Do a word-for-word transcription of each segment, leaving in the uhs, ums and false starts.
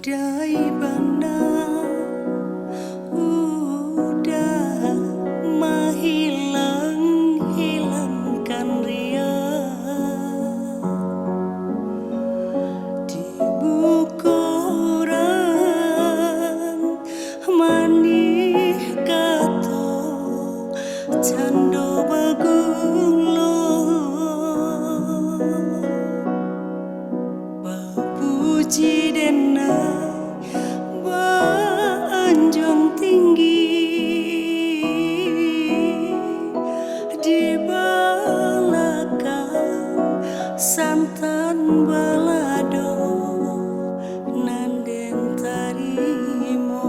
Dai bana udah mahilang-hilangkan riak. Di muko urang manih kato cando bagulo. Bapuji denai baanjuang tinggi, di balakang santan balado nan den tarimo.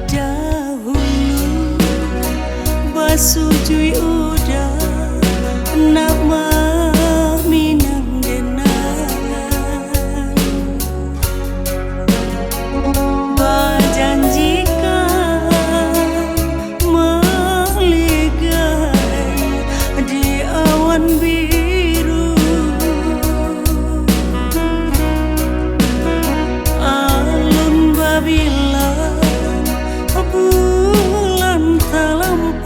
Dahulu basujuik udah nak maminang denai, bajanjikan malegai di awan biru. Alun babilang bulan talampau,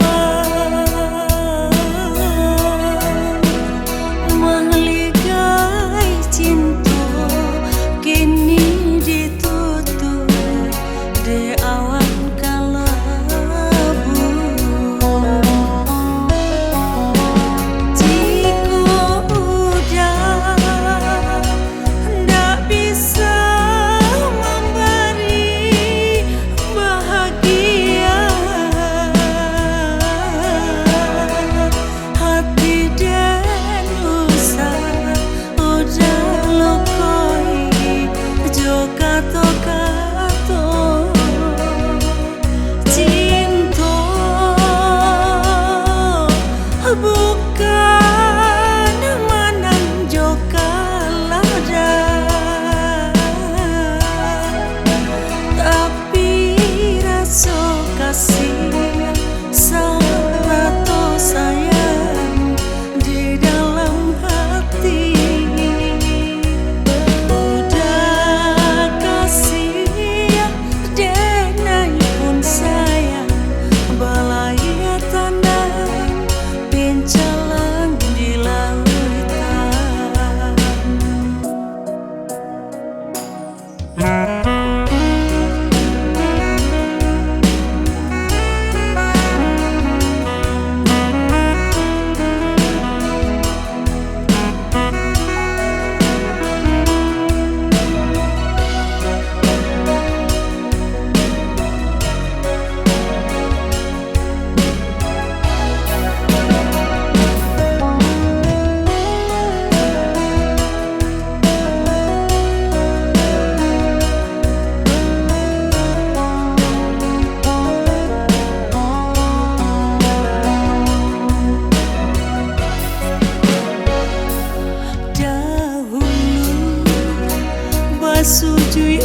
malegai cinto kini ditutuik dek awan kalabu. Jikok udah ndak bisa mambari bahagia, hati den usah udah lukoi jo kato-kato. Cinto bukan manang jo kalah, tapi raso kasih sarato sayang di dalam hati. Udah kasih denai pun sayang, balayia tanang pincalang di lautan. Dahulu basujuik